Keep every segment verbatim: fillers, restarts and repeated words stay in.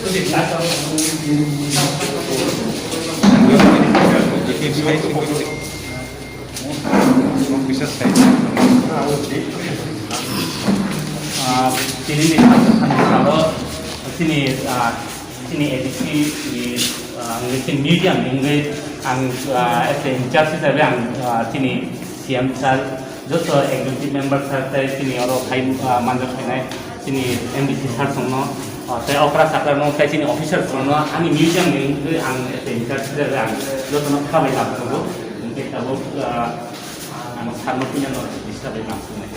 Ah, tini ni salo, tini, ah, tini A D C ni, ah, ang tini museum ni wngwi ang, ah, as a in charge hisabe ang, ah, tini C M sir, joto executive member sir tei tini oro khai, ah, manjak khainai tini M D C sir songno, ah, tei okra sakra no tei tini officer songno ani museum ni wngwi ang as a in charge hisabe ang jotono khabai labugo. Hingke tabuk, ah, ang sir no tini no disturb bai tong sinai.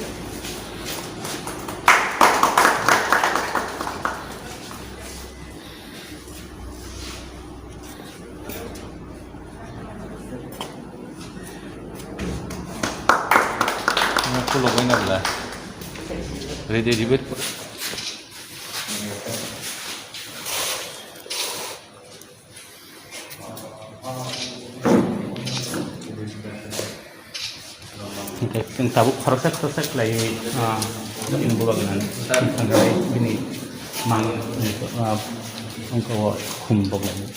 Pulo bai na bla. Ready, ready. Hingke chwng tabuk khoroksa khoroksa khlai, ah, chwng bubak nang, bini mang, ah, wngkha o khum bok lai.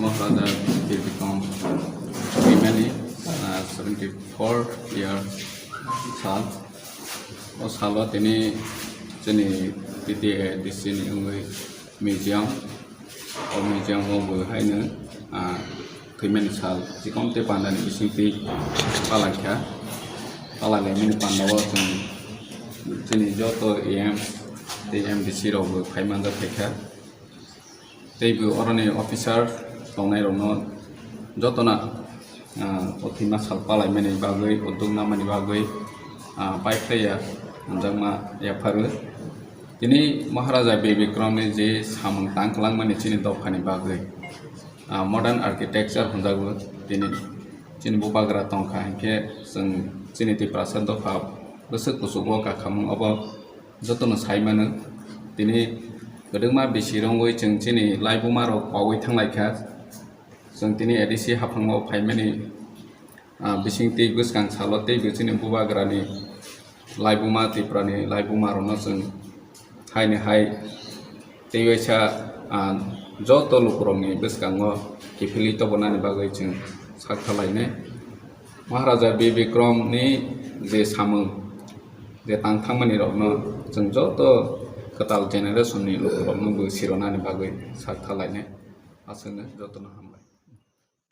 Maharaja Bir Bikram thwimani, ah, seventy four year sal. O salo tini chini T T A D C ni wngwi museum. O museum o bo haino, ah, thwimani sal chikom tei pandani bisingtwi palaikha. Palailaimani pandao chwng chini joto A M tei M D C rokbo phai manjak phaikha. Tei bo oroni officer tongnairokno jotono, ah, o thwima sal palaimani bagwi, udduk namani bagwi, ah, paiphlaiya, hamjakma yapharo. Tini Maharaja Bir Bikramni je samung tang kwlangmani chini dophani bagwi, ah, modern architecture hwnjago. Tini chini bubagra tongkha, hinkhe chwng chini Tiprasa dopha bwswk kuchugo kakhamung obo jotono sai mano. Tini kwdwkma bisi rwngwi chwng chini laibumarok pogwi thanglaikha. Chwng tini A D C haphango phaimani, ah, bising tei bwskang salo tei bo chini bubagrani laibuma, Tripurani laibumarokno chwng haini hai tei waisa, ah, joto lukurokni bwskango kiphilwi tobonani bagwi chwng sak kha lainai. Maharaja Bir Bikramni je samung, je tang thangmani rokno chwng joto kwtal generation ni lukurokno bo sironani bagwi sak kha lainai. Aswkno jotono hambai.